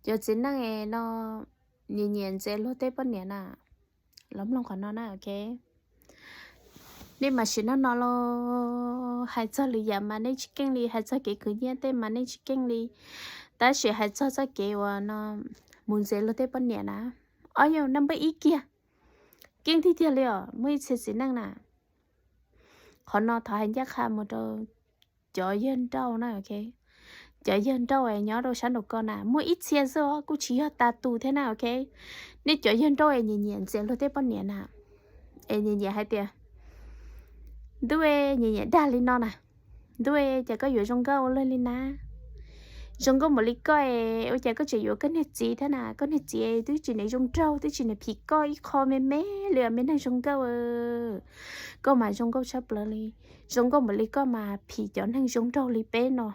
Cov txiv neej no nyiam nyiam ntxias luag tej poj niam na, los mloog qhov no na, ok. Nej mas sim neej no los hais txog lwm yam mas nej tsis keej li, hais txog kev khwv nyiaj tej mas nej tsis keej li, tab sis hais txog txoj kev uas no mus ntxias luag tej poj niam na, ob yog naj npawb ib kiag, keej tiag tiag li os. Muaj ib txhia txiv neej na, qhov no thov hais ncaj qha mus rau cov yawg nrauj na, ok. Cov yawg nrauj nyob rau sab nraum ko na, muaj ib txhia xwb os, kuj tsis yog tas tus thiab na, ok. Nej cov yawg nrauj es nyiam nyiam ntxias luag tej poj niam na, es nyiam nyiam hais tias, ntuj, nyiam nyiam dag li no na, ntuj, cas koj yuav zoo nkauj ua luaj li na, zoo nkauj npaum li koj es ua cas koj tseem yuav koj niag txiv thiab na, koj niag txiv twb tsis niam zoo nraug, twb tsis niam phim koj ib qho me me li os, me neeg zoo nkauj. Koj mas zoo nkauj tshaj plaws li, zoo nkauj npaum li koj mas phim cov neeg zoo nraug li peb no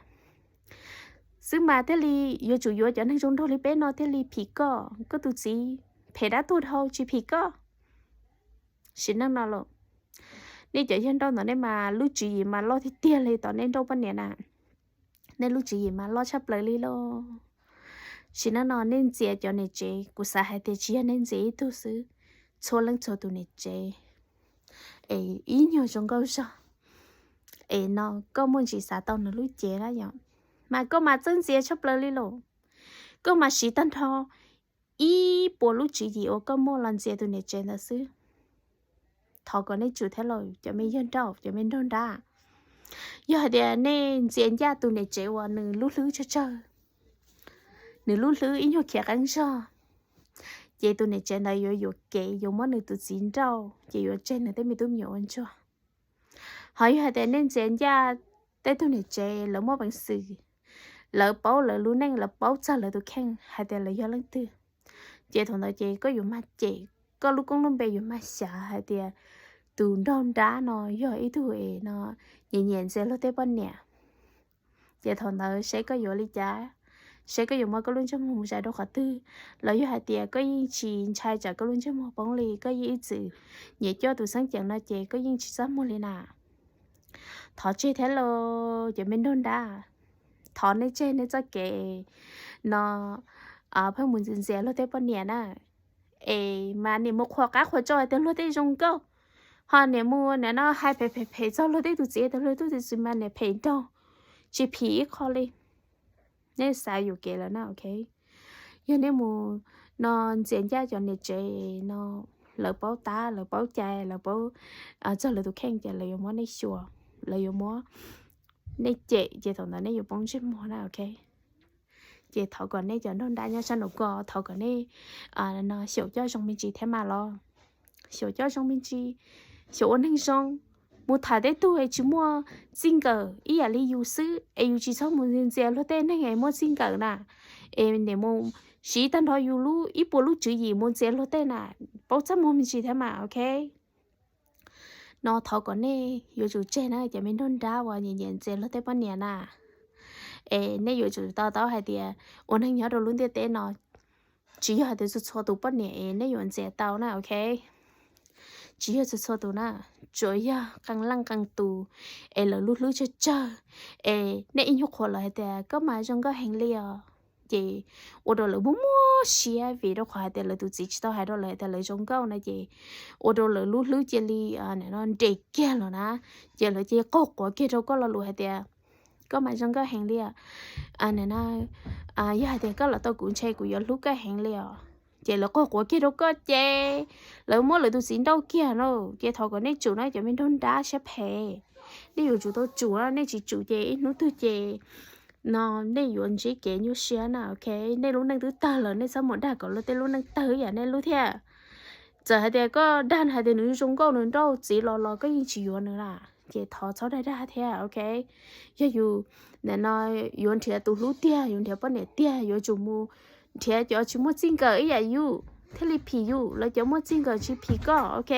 xwb mas thiaj li yuav tsum yuav cov neeg zoo nraug li peb no thiaj li phim koj, koj tus txiv phem dab tuag dhau tsis phim koj. Sim neej no los nej cov yawg nrauj ntawm nej mas lub tswv yim mas loj tiag tiag li tom nej nrauj poj niam na, nej lub tswv yim mas loj tshaj plaws li lauj. Sim neej no nej ntxias cov niam tsev, kuv xav hais tias tsis yog nej ntxias ib tug xwb, txhua leej txhua tus niam tsev es ib nyuag zoo nkauj zog es no koj muaj ntsis xav tau nws lub cev na yom, mas koj mas txawj ntxias tshaj plaws li lauj. Koj mas siv tag nrho ib puas lub tswv yim uas koj muaj los ntxias tus niam tsev ntawd xwb. Thov kom nej tsum thiab lauj cov me yawg nrauj, cov me nraug nrab. Yog hais tias nej ntxias ncaj tus niam tsev uas nws lub hlwb tsawg tsawg, nws lub hlwb ib nyuag khiav qeeb zog, ces tus niam tsev ntawd yuav yuam kev yuav muab nws tus txiv nrauj ces yuav tseg nws tej me tub me nyuam ua ntsuag. Ho yog hais tias nej ntxias ncaj tej tug niam tsev lawv muaj peev xwm, lawv paub lawv lub neej, lawv paub txog lawv tus kheej hais tias lawv yog leej twg, ces thaum ntawd ces koj yuav mag cem, koj lub koob lub npe yuav mag xyav hais tias tus nraug nrab no yog ib tug es no nyiam nyiam ntxias luag tej poj niam. Ces thaum ntawd seb koj yuav li cas, seb koj yuav muab koj lub ntsej muag mus zais rau qhov twg, los yog hais tias koj yeej tsis ntshai tsam koj lub ntsej muag poob li, koj yeej ib txwm nyiam coj tus xeeb ceem no ces koj yeej tsis txaj muag li na. Thov tseg thiab lauj cov me nraug nrab, thov nej tseg nej txoj kev no pheej mus ntxias ntxias luag tej poj niam na. Es mas niam mus qhuas qab qhuas tsau hais tias luag tej zoo nkauj, ho niam mus nim no hais phem phem phem txog luag tej tus txiv tias luag tej tus txiv mas niam phem nraug, tsis phim ib qho li. Nej xav yuam kev lawm na, ok. Yog nej mus no ntxias ncaj cov niam tsev no, lawv paub tab lawv paub cai lawv paub txog lawv tus kheej ces lawv yuav muab nej xyuas, lawv yuav muab nej cem ces thaum ntawd nej yuav poob ntsej muag na, ok. Ces thov kom nej cov nraug nrab nyob sab nraum ko thov kom nej no xyaum coj zoo me ntsis thiab mas los. Xyaum coj zoo me ntsis, xyaum ua neeg zoo. Mus tham tej tug es tsis muaj txij nkawm ib yam li yus xwb es yus tsis txhob mus ntxias luag tej neeg es muaj txij nkawm na. Es niam mus siv tag nrho yus lub ib puas lub tswv yim mus ntxias luag tej na, paub txaj muag me ntsis thiab mas, ok. No thov kom nej yuav tsum tseg na cov me nraug nrab uas nyiam nyiam ntxias luag tej poj niam na. Es nej yuav tsum to taub hais tias ua neeg nyob rau lub ntiaj teb no tsis yog hais tias txhua txhua tus poj niam es nej yuav ntxias tau na, ok. Tsis yog txhua txhua tus na, tsuas yog qee leej qee tus es lawv lub hlwb tsawg tsawg, es nej ib nyuag qhuas lawv hais tias koj mas zoo nkauj heev li os, ces ua rau lawv muaj muaj siab vim rau qhov hais tias lawv tus txiv tsis tau hais rau lawv hais tias lawv zoo nkauj na, ces ua rau lawv lub hlwb cia li nres kiag los na, ces lawv cia li qaug quav kiag rau koj lo lus hais tias koj mas zoo nkauj heev li os. Yog hais tias koj los tau kuv ntshe kuv yuav hlub koj heev li os. Ces lawv qaug quav kiag rau koj ces lawv muab lawv tus txiv nrauj kiag na. Ces thov kom nej tsum na cov me nraug nrab siab phem, nej yuav tsum tau tsum na, nej tsis tsum ces ib hnub twg ces no nej yuav ntsib kev nyuaj siab na, ok. Nej lub neej twb tawg lawm nej txhob mus dag kom luag tej lub neej tawg ib yam nej lub thiab. Txawm hais tias koj dag hais tias nws zoo nkauj nws nrauj txiv los los koj yeej tsis yuav nws na, ces thov txhob dag dag thiab, ok. Yog yus nim no yuav nrhiav tus hlub tiag, yuav nrhiav poj niam tiag, yuav tsum mus nrhiav cov tsis muaj txij nkawm ib yam yus thiaj li phim yus, lawv cov muaj txij nkawm tsis phim koj, ok.